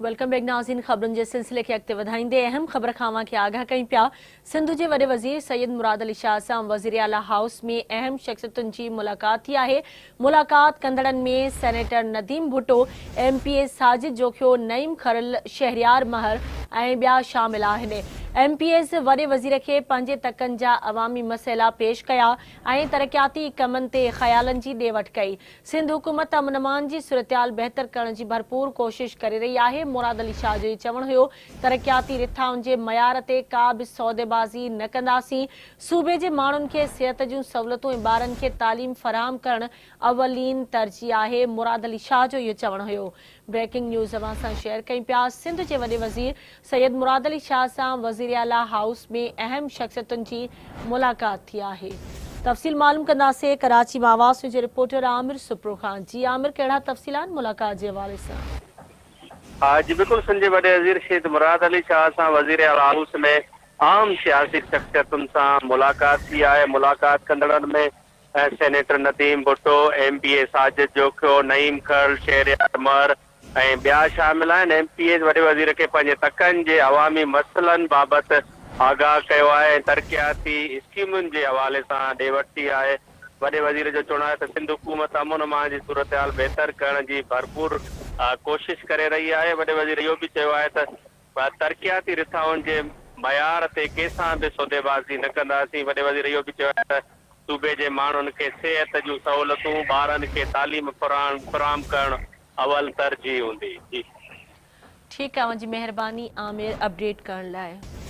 Welcome back ناظرين خبرن جي سلسلي کي اڳتي وڌائيندي اهم خبر کان اوهان کي آگاهه ڪيون پيا سنڌ جي وڏي وزير سيد مراد علي شاهه سان وزيراعليٰ هائوس ۾ اهم شخصيتن جي ملاقات ٿي آهي ملاقات ڪندڙن ۾ senator Nadeem Bhutto, M P A Sajid Jokhio, Naeem Kharal, Shehryar Mehar ۽ ٻيا شامل آهن. ايم پي ايز وڏي وزير کي پنهنجي تڪن جا عوامي مسئلا پيش ڪيا ۽ ترقياتي ڪمن تي خيالن جي ڏي وٺ ڪئي. سنڌ حڪومت امن امان جي صورتحال بهتر ڪرڻ جي ڀرپور ڪوشش ڪري رهي آهي، مراد علي شاهه جو اهو چوڻ هيو ترقياتي رٿائن جي معيار تي ڪا به سوديبازي نه ڪنداسين، صوبي جي ماڻهن کي صحت جون سهولتون ۽ ٻارن کي تعليم فراهم ڪرڻ اولين ترجيح آهي، مراد علي شاهه جو اهو چوڻ هيو. بريڪنگ نيوز اوهان سان شيئر ڪيون پيا سنڌ جي وڏي وزير سيد مراد علي شاهه سان وزيراعليٰ هائوس ۾ اهم شخصيتن جي ملاقات ٿي آهي. تفصيل معلوم ڪنداسين ڪراچي مان آواز نيوز جي رپورٽر عامر سپرو کان جي عامر ڪهڙا تفصيل آهن ملاقات جي حوالي سان. ها جي بلڪل سنڌ جي وڏي وزير سيد مراد علي شاهه سان وزيراعليٰ هائوس ۾ اهم سياسي شخصيتن سان ملاقات ٿي آهي ملاقات ڪندڙن ۾ senator Nadeem Bhutto, M P A Sajid Jokhio, Naeem Kharal, Shehryar Mehar ۽ ٻيا شامل آهن. ايم پي ايز وڏي وزير کي پنهنجي تڪن جي عوامي مسئلن بابت آگاهه ڪيو آهي ۽ ترقياتي اسڪيمن جي حوالي سان ڏي وٺ ٿي آهي. وڏي وزير جو چوڻ آهي ته سنڌ حڪومت امن امان جي صورتحال بهتر ڪرڻ جي ڀرپور ڪوشش ڪري رهي آهي. وڏي وزير اهو به چيو آهي ته ترقياتي رٿائن جي معيار تي ڪنهن سان به سوديبازي نه ڪنداسين. وڏي وزير اهو به چيو آهي ته صوبي جي ماڻهن کي صحت جون سهولتون، ٻارن کي تعليم فراهم ڪرڻ اول ترجيح هوندي. جي. ٺيڪ آ اوهان جي مهرباني عامر اپڊيٽ ڪرڻ لاء.